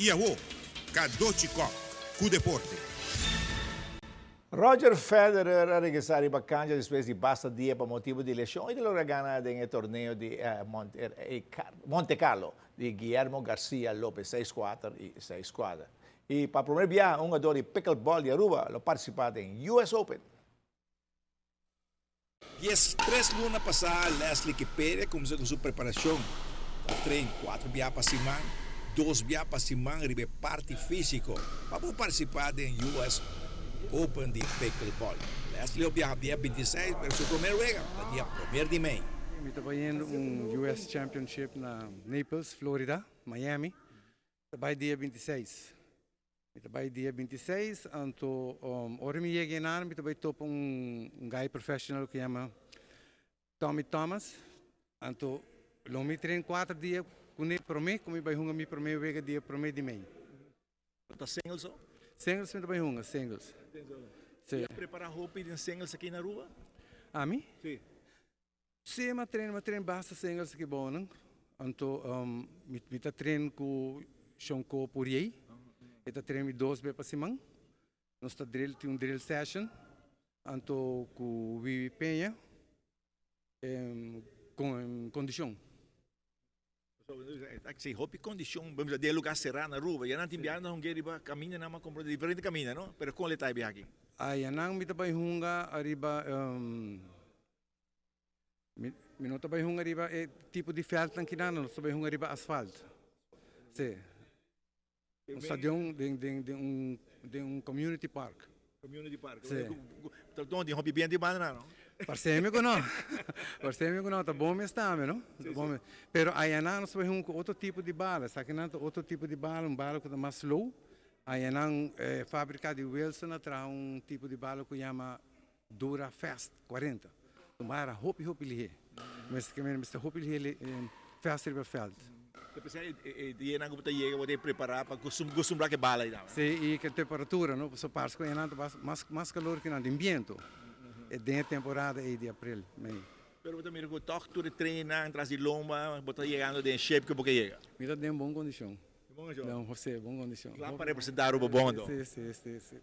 I awo, Cadochi Kock cu deporte. Roger Federer a regresa riba cancha despues di basta dia pa motibo di lesion y ta logra gana den e torneo di Monte Carlo di Guillermo Garcia Lopez seis kuater y seis kuater. Y pa primer biaha un hungador di pickleball di Aruba lo participa den US Open. 13 luna pasá Leslie Kiperi a kuminsá ku su preparashon. Ta train kuater bia pa siman, dos bia pa siman riba e parti físiko pa por partisipá den US Open di Pickleball. Leslie lo biaha dia 26 pero su promé wega ta dia promer di mei. Mi ta bayendo un US Championship na Naples, Florida, Miami. Ta bai dia 26. Mi ta bai dia 26, anto ora mi yega einan mi ta bai topa un guy professional ku yama Tommy Thomas. Anto lo mi train kuater dia kuné promé ku mi bai hunga mi promé wega dia promé di mei. Ta singles so? Singles mi ta bai hunga, singles. Si. A prepara hopi den singles aki na Aruba? Ami? Si. Si, mi a train, mi a train basta singles aki bonan. Anto mi ta train ku Shonko Puriey. E ta train mi dos be pa siman. Nos ta drill, tin un drill session. Anto ku Wiwi Peña, kondishon. Si hopi kondishon, bo bisa den lugar será na Aruba, ya nan tin biaha nan hunga riba kaminda nan a kompra diferente kaminda no, pero kon le ta e biaha aki? Ayanan mi ta bai hunga ariba Mi no ta bai hunga riba e tipo di veldnan kinan, nos ta bai hunga riba asfalt. Si. Un stadion den den den un den un community park. Community park. Si. Ta don tin hopi biento di banda no? Parse mi ku no. Parse mi ku no. Ta bon mes tambe no. Ta bon mes. Pero ayanan nos ta bai hunga ku otro tipo di bala. Esakinan ta otro tipo di bala, un bala ku ta mas slow. Ayanan e fabrika di Wilson a traha un tipo di bala ku yama Dura fast 40. Un bara hopi hopi lihé. Mester ke mester hopi lihé fast riba veld. Ta pensá e dianan ku bo ta yega bo ta prepará pa kustumbrá ku e bala ei tambe. Sí, i ku e temperatura no, pasobra parse ku einan ta mas mas kalor ku nan den bientu den e temporada ei di april, mei. Pero bo ta mira ku tòg tur e trainnan tras di lomba bo ta yegando den e shape ku bo ke yega. Mi ta den bon kondishon. Bon kondishon? No, sí, bon kondishon. Kla pa representá Aruba bon anto? Sí, sí, sí, sí.